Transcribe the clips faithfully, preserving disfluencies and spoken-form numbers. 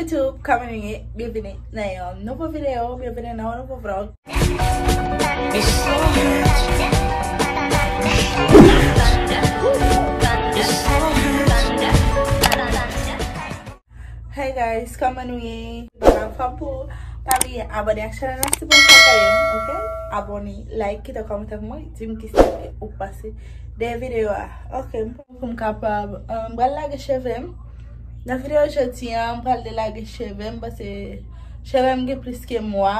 YouTube, kòman nou ye? Byenveni nan yon nouvo videyo, byenveni nan yon nouvo vlog. Hey guys, kòman nou ye? Bon, anfòm pou pa bliye abòne ak chanèl la si poko fè, ok? Abòne, like, kite kòmantè pou mwen, di m kisa ke ou panse de videyo a. Ok, pou m kapab, euh, m pral lage cheve m. Nan videyo jodi a, m pral delage cheve m, paske cheve m gen plis ke mwa,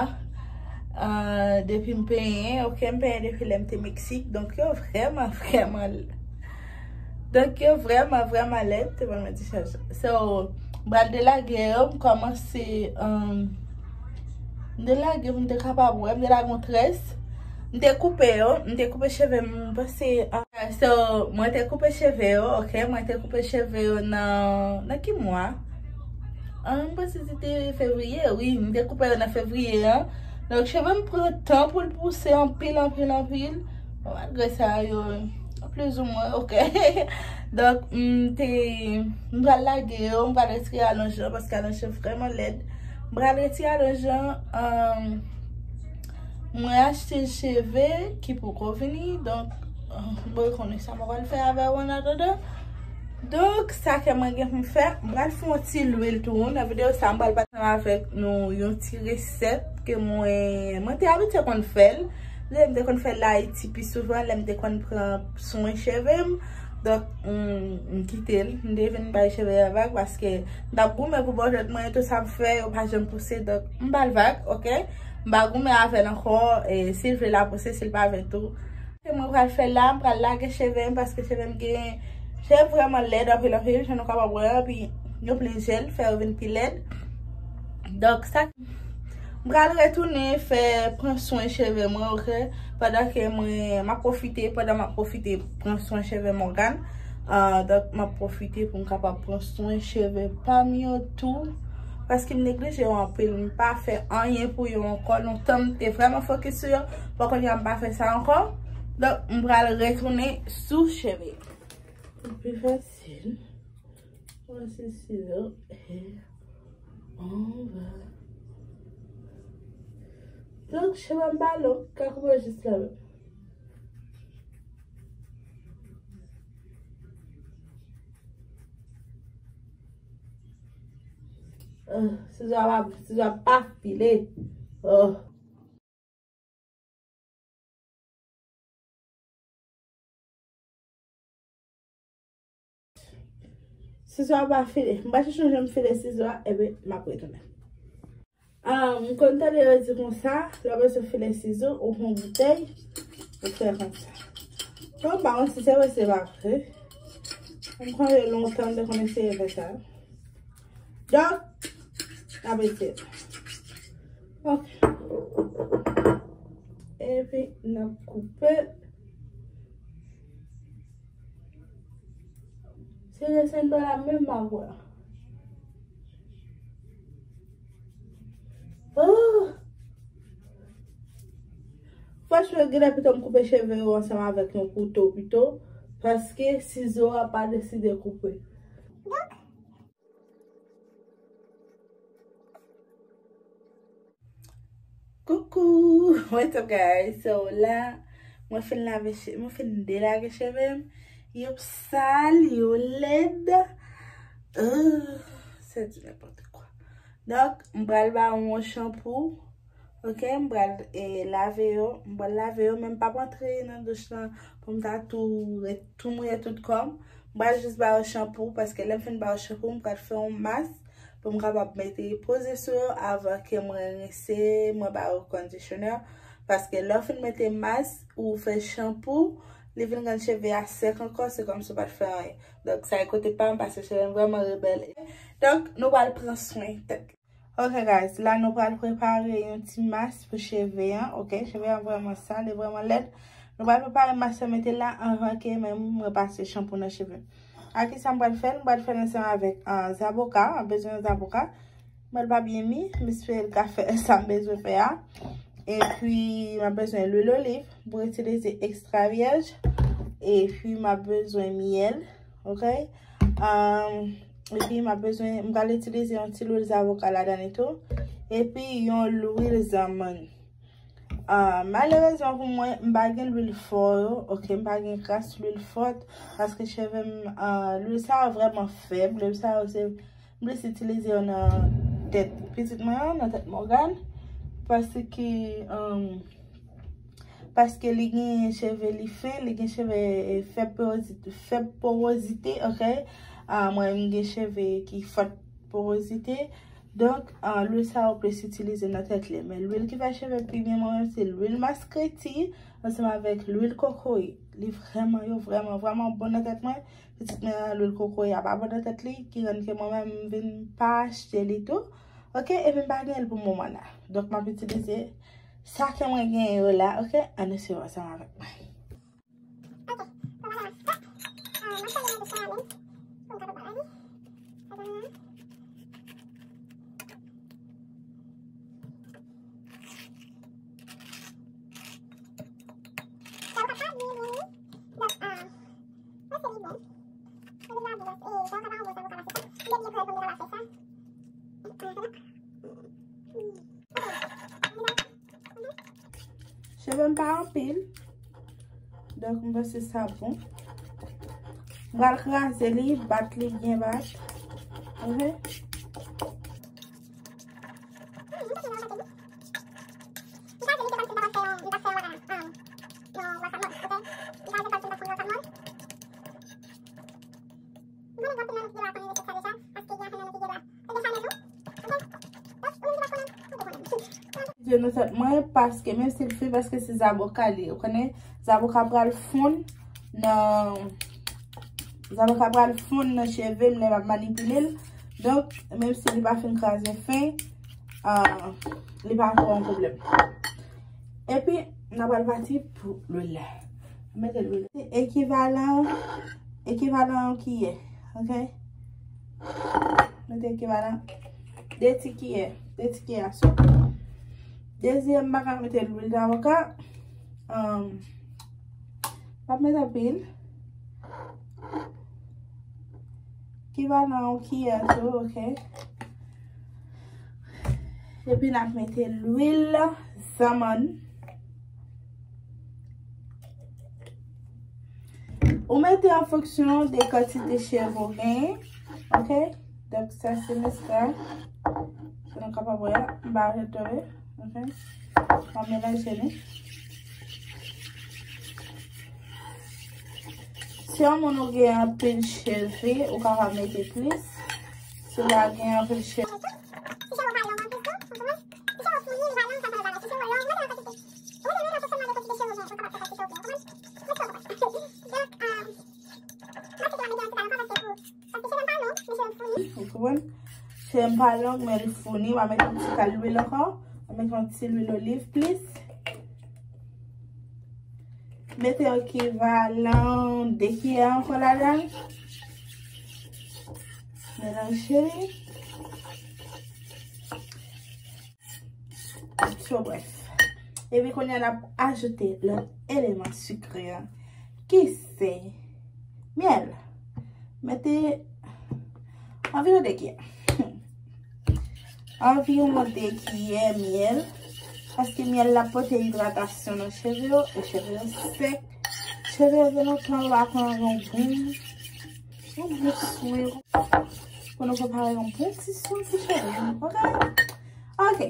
euh, depi m penyen, ok, m penyen depi lè m te Meksik, donk yo vrèman, vrèman, donk yo vrèman, vrèman lèd, te ban mwen ti chaj. So, m pral delage yo, m kòmanse, euh, m delage pou m te kapab wè, m delage yon très, m te koupe yo, m te koupe cheve m, m panse, euh, so, mwen te koupe cheve yo, ok, mwen te koupe cheve yo nan, nan ki mwa? Ah, m panse se te fevriye, wi, m te koupe yo nan fevriye an. Donk, cheve m pran tan pou l pouse anpil, anpil, anpil. Bon, malgre sa, yo, plizoumwen, ok. Donk, m te, m pral lage yo, m pral retire alonj lan, paske alonj lan vrèman lèd. M pral retire alonj lan, euh, mwen achte cheve ki poko vini, donk, euh, bon, konnen sa mwen pral fè avè yo an atandan. Donk, sa ke mwen gen pou m fè, m pral fè yon ti lwil tou. Nan videyo sa, m pral pataje avèk nou yon ti resèt ke mwen, mwen te abitye konn fè l. Lè m te konn fè l Ayiti pi souvan, lè m te konn pran swen cheve m. Donk, m, m kite l. M te vin bay cheve a vag paske m t ap goumen pou bò tèt mwen, tout sa m fè, yo pa janm pouse. Donk, m ba l vag, ok? M pa goumen avè l ankò, e si l vle l ap pouse, si l pa vle tou. Se mwen pral fè la, m pral lage cheve m paske cheve m gen, cheve m vrèman lèd anpil anpil, jan nou kapab wè, epi yo plin jèl, fè yo vin pi lèd. Donk, sa, m pral retounen fè pran swen cheve mwen, ok? Pandan ke mwen, m ap pwofite, pandan m ap pwofite pran swen cheve Morgan. Ah, donk, m ap pwofite pou m kapab pran swen cheve pa m yo tou. Paske m neglije yo anpil, m pa fè anyen pou yo ankò. Lontan, m te vrèman fokis sou yo. Bon, kounye a, m pa fè sa ankò. Donk, m pral retounen sou cheve. Pi fasil. Mwen se sizo. Anba. Donk, cheve m pa long, ka koupe jis la menm. Ah, sizo a pa, sizo a pa file. Oh. Sizo a pa file. M pa chèche jan m file sizo a, epi m ap retounen. Ah, m konn tande yo di konsa, lè w bezwen file sizo, ou pran boutèy, ou fè konsa. Bon, m pa konn si se vre, se pa vre. M konnen lontan m te konn eseye fè sa. Donk, n ap eseye. Ok. Epi, n ap koupe. Se desann pa la menm m ap wè. Oh! Franchman, genlè pito m koupe cheve yo ansanm avèk yon kouto pito, paske sizo a pa deside koupe. Coucou, what's up guys? So la, mwen fin lave che-, mwen fin delage cheve m. Yo sal, yo lèd. Ugh, se di nenpòt kwa. Donk, m pral ba yon chanpou. Ok, m pral, eh, lave yo. M pral lave yo, men m p ap antre nan douch lan pou m ta tou ret, tou mouye tout kò m. M pral jis ba yo chanpou, paske lè m fin ba yo chanpou, m pral fè yon mas pou m kapab mete poze sou yo avan ke mwen rense, mwen ba yo conditioner. Paske lè w fin mete mas ou fè chanpou, li vin rann cheve a sèk ankò, se kòmsi w pa t fè anyen. Donk, sa e kote pa m, paske cheve m vrèman rebèl. Donk, nou pral pran swen tèt. Ok, guys, la nou pral prepare yon ti mas pou cheve an, ok? Cheve an vrèman sal, li vrèman lèd. Nou pral prepare mas lan, mete la anvan ke menm mwen pase chanpou nan cheve m. A ki sa m pral fè l? M pral fè l ansanm avèk, ah, zaboka. M ap bezwen zaboka. Mwen l pa byen mi, m espere l ka fè sa m bezwen fè a. Epi, m ap bezwen lwil oliv pou itilize ekstra vyèj. Epi, m ap bezwen myèl, ok? Um, Epi m ap bezwen, m pral itilize yon ti lwil zavoka ladan li tou. Epi yon lwil zanmann. Ah, malerezman pou mwen, m pa gen lwil fò yo, ok, m pa gen kras lwil fòt, paske cheve m, ah, lwil sa yo vrèman fèb, lwil sa yo se, m plis itilize yo nan tèt pitit mwen an, nan tèt Morgan, paske, um, paske li gen cheve li fen, li gen cheve, eh, fèb porozite, fèb porozite, ok, ah, mwen m gen cheve ki fòt porozite, Donk, ah, lwil sa yo plis itilize nan tèt li. Men lwil ki fè cheve pi byen mwen menm, se lwil maskreti ansanm avèk lwil kokoye. Li vrèman, yo vrèman, vrèman bon nan tèt mwen. Pitit mwen an, lwil kokoye a pa bon nan tèt li, ki rann ke mwen menm m vin pa achte li tou. Ok, epi m pa gen l pou moman la. Donk, m ap itilize sa ke mwen genyen yo la, ok? Ann nou swiv ansanm avèk mwen. Ok, bon, vwala. Ah, mwen sèvi mwen de kanabin pou m kapab pale. Atann. Sa ou kapab, wi, wi, wi. Donk, ah, mwen se li bon. Mwen deja bon, e, sa ou kapab, bon, sa ou kapab fè sa. M te byen prè pou m te kapab fè sa. Ah, ah. Cheve m pa anpil. Donk, m panse sa bon. M pral kraze li, bat li byen bat. Ok? Dye nan tèt mwen, paske menm si l fri, paske se zaboka li ye. Ou konnen, zaboka pral fonn nan, zaboka pral fonn nan cheve m lè m ap manipile l. Donk, menm si li pa fin kraze fen, ah, li pa twò yon pwoblèm. Epi, n a pral pati pou lwil la. Mete lwil. Ekivalan, ekivalan yon kiyè, ok? Mete ekivalan de ti kiyè, de ti kiyè a sou. Dezyèm, m pa ka mete lwil zavoka. Um, m ap mete anpil. Ekivalan yon kiyè tou, ok? Epi n ap mete lwil zanmann. Ou mete an fonksyon de kantite cheve ou genyen, ok? Donk, sa se meskla. Sa nou kapab wè, m pa retounen, ok? M ap melanje li. Si yon moun ou gen anpil cheve, ou kapab mete plis. Si w pa gen anpil cheve. Ou konprann? Cheve m pa long, men li founi. M a mete yon ti kal lwil ankò. M a mete yon ti lwil oliv plis. Mete ekivalan de kiyè ankò ladan. Melanje. So, bref. Epi kounye a n ap ajoute lòt eleman sikre a, ki se myèl. Mete anviwon de kiyè. Anviwon de kiyè myèl. Paske myèl la pote idratasyon nan cheve yo, e cheve yo sèk. Cheve yo gen lontan yo pa pran yon bon, yon bon swen. Pou nou prepare yon bon ti swen pou cheve nou, ok? Ok.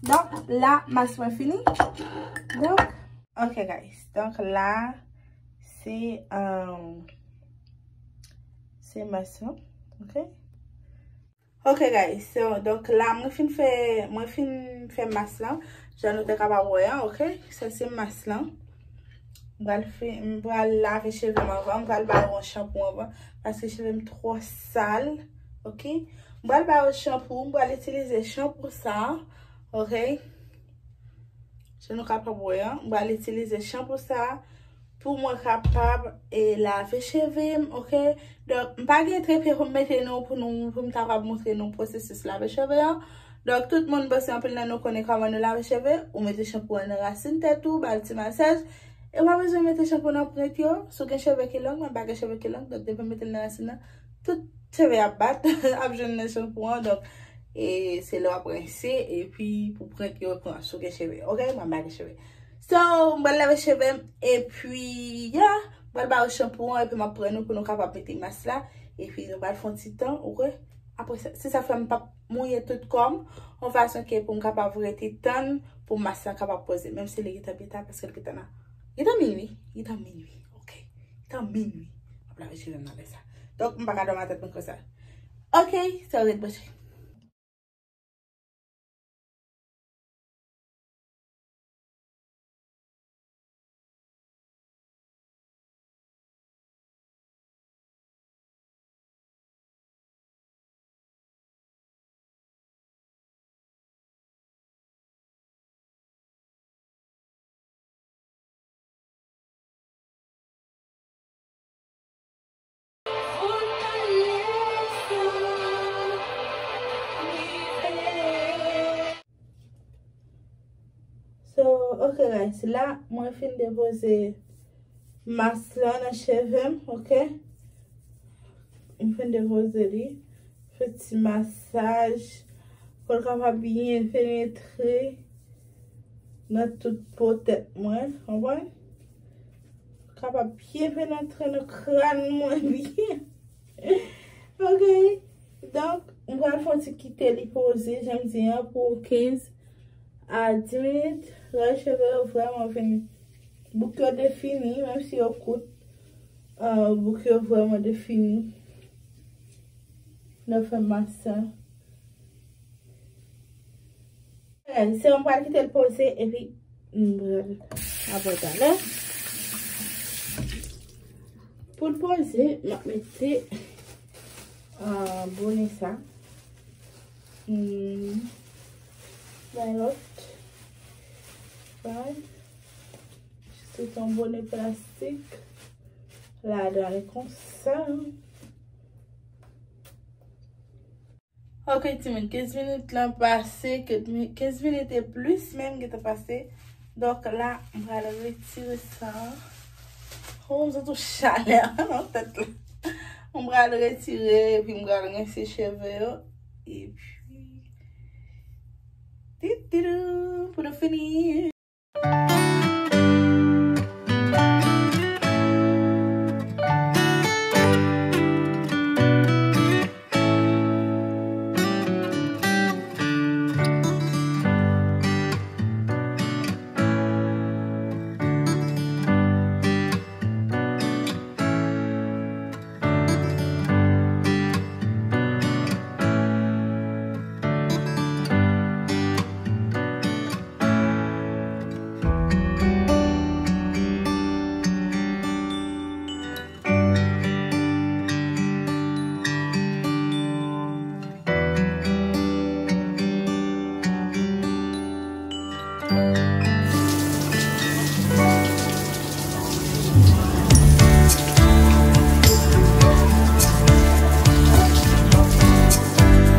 Donk, la, mas mwen fini. Donk, ok, guys. Donk, la, se, um, se mas lan, ok? Ok, guys. So, donk, la, mwen fin fè, mwen fin fè mas lan. Jan nou te kapab wè an, ok? Sa se mas lan. M pral fè, m pral lave cheve m anvan, m pral ba yo yon chanpou anvan, paske cheve m twò sal, ok? M pral ba yo chanpou, m pral itilize chanpou sa, ok? Jan nou kapab wè an, m pral itilize chanpou sa pou mwen kapab, e, lave cheve m, ok? Donk, m pa gen trepye pou m mete nou, pou nou, pou m ta kapab montre nou pwosesis lave cheve an. Donk, tout moun, m panse anpil nan nou konnen kòman nou lave cheve. Ou mete chanpou an nan rasin tèt ou, ba l ti masaj. E w pa bezwen mete chanpou nan pwent yo. Si w gen cheve ki long, mwen pa gen cheve ki long, donk depi m mete l nan rasin nan, tout cheve ap bat, ap jwenn nan chanpou an, donk, e se lè w ap rense, epi pou pran ki yo pran, si w gen cheve, oke, mwen pa gen cheve. So, mwen lave cheve m, epi, ya, mwen ba yo chanpou an, epi mwen pran nou pou nou kapab mete mas la, epi nou pral fè yon ti tan, oke? Apre sa, se sa fè m p ap mouye tout kò m, yon fason ke pou m kapab rete tann, pou mas la kapab poze, menm si li gentan byen ta, paske li gentan nan, gentan minui, gentan minui, oke? Gentan minui. M ap lave cheve m nan lè sa. Donk, m pa ka dòmi atè m konsa. Oke, so ret branche. So, ok guys, la mwen fin depoze mas la nan cheve m, ok? Mwen fin depoze li. Fè ti masaj pou l kapab byen penetre nan tout po tèt mwen, konprann? Kapab byen penetre nan kràn mwen byen. Ok. Donk, m pral fè yon ti kite li poze, jan m di an, pou kenz a dis minit. Lè cheve yo vrèman vin, bouk yo defini, menm si yo kout, ah, bouk yo vrèman defini. Lè fè mas sa. Alright, so m pral kite l poze epi m pral apre talè. Pou l poze, m ap mete, ah, bone sa. Hmm. Bay lòt. Bay. Se yon bone plastik. Ladan li konsa. Ok, timoun, kenz minit lan pase, kenz mi-, kenz minit e plis menm gentan pase. Donk la, m pral retire sa. Oh, m santi yon chalè nan tèt la. M pral retire, epi m pral rense cheve yo. Epi, tititou, pou nou fini.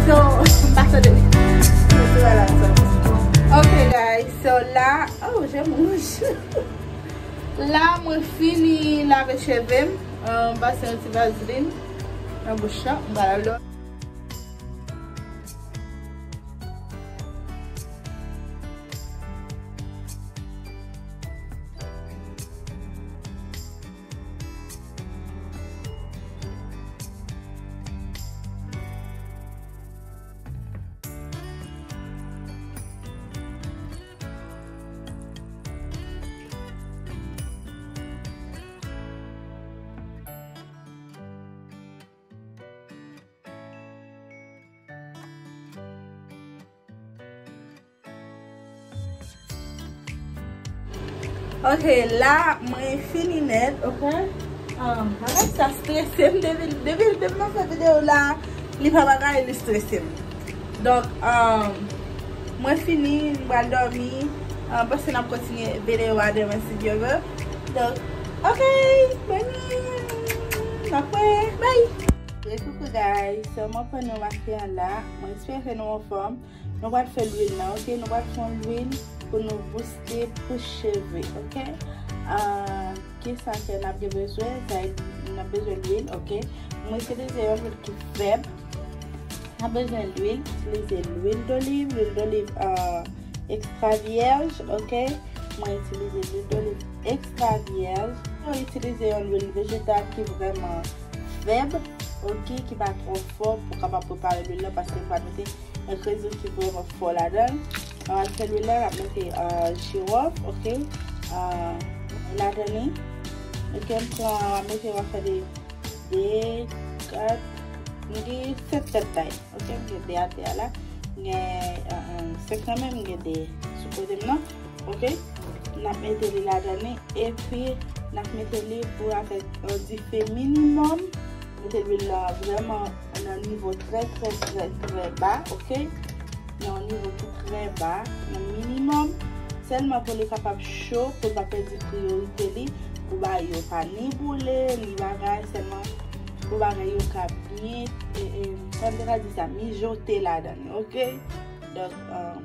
So, m pa tande. Ok, guys. So, la, oh, je mange. La, mwen fini lave cheve m. Euh, m pase yon ti vazlin nan bouch la. M pral lò. Ok, la, mwen fini nèt, ok? Ah, bagay sa strese m depi, depi, depi mwen fè videyo la, li pa bagay, li strese m. Donk, ah, mwen fini, m pral dòmi. Ah, paske n ap kontinye videyo a demen, si Dye vle. Donk, ok, boni, n ap wè, bye! E koukou guys, so mwen pran nou makiyan la, mwen espere nou anfòm. Nou pral fè lwil la, ok? Nou pral fè yon lwil pou nou booste pou cheve, ok? Ah, kisa ke n ap gen bezwen? Sa e, n ap bezwen lwil, ok? Mwen itilize yon lwil ki fèb. N ap bezwen lwil, itilize lwil doliv, lwil doliv, euh, ekstra vyèj, ok? Mwen itilize lwil doliv ekstra vyèj. Mwen itilize yon lwil vejetal ki vrèman fèb, ok, ki pa twò fò pou kapab prepare lwil la, paske m pral mete yon engrèdyan ki vrèman fò ladan l. Mwen pral fè lwil la, m ap mete, euh, jiwòf, ok? Euh, ladan li. Ok, m pran, m ap mete, m ap fè de, de, kat, m gen sèt tèt lay. Ok, m gen de atè a la. M gen, euh, euh, senk nan men, m gen de sou kote m nan. Ok, n ap mete li ladan li. Epi, n ap mete li pou avèk yon dife minimòm. Mete lwil la vrèman nan nivo trè, trè, trè, trè ba, ok? Nan yon nivo ki trè ba, nan minimòm. Sèlman pou li kapab cho, pou l pa pèdi priyorite li, pou bagay yo pa ni boule, ni bagay, sèlman pou bagay yo ka byen, e, e, kòman m te ka di sa, mijote ladan li, ok? Donk, euh,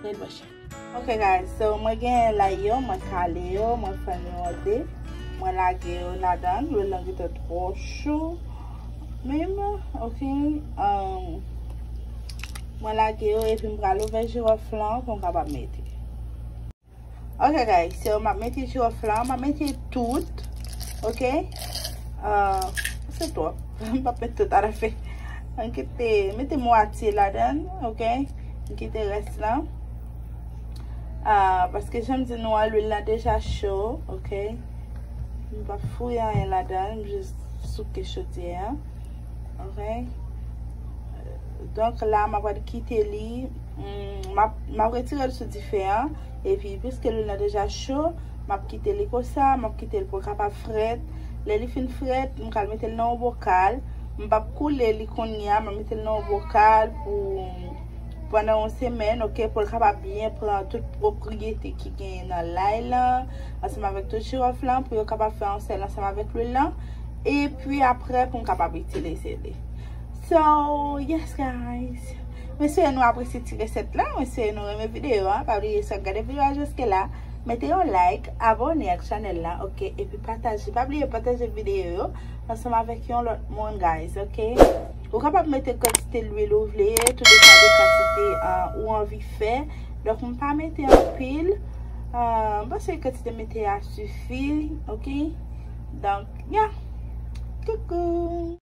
red bòch. Ok, guys, so mwen gen lay yo, mwen kale yo, mwen fè yo an de, mwen lage yo ladan, lwil lan gentan twò cho menm, ok? Um, mwen lage yo, epi m pral ouvè jiwòf lan pou m kapab mete. Ok, guys, so m ap mete jiwòf lan, m ap mete tout, ok? Uh, se twòp. M p ap met tout alafen. Mwen kite, mete mwatye ladan, ok? M kite rès lan. Ah, paske jan m di nou an, lwil la deja cho, ok? M p ap fouye anyen ladan, m jis souke chodyè a, ok? Donk la, m ap kite li, mm, m ap, m ap retire l sou dife an, epi piske lwil la deja cho, m ap kite li konsa, m ap kite l pou l kapab frèt. Lè li fin frèt, m pral mete l nan yon bokal. M p ap koule li kounye a, m ap mete l nan yon bokal pou pandan yon semèn, ok, pou l kapab byen pran tout pwopriyete ki genyen nan lay lan, ansanm avèk tout jiwòf lan, pou yo kapab fè yon sèl ansanm avèk lwil lan. Epi apre, pou m kapab itilize li. So, yes, guys. Mwen swete nou apresye ti resèt la. Mwen swete nou renmen videyo a. Pa bliye, si w ap gade videyo a jiske la, mete yon like, abòne ak chanèl la, ok? Epi pataje. Pa bliye pataje videyo yo ansanm avèk yon lòt moun, guys, ok? Ou kapab mete kantite lwil ou vle, tou depann de kantite, ah, ou anvi fè. Donk, m pa mete anpil. Ah, m panse kantite mete a sifi, ok? Donk, yeah. Coucou!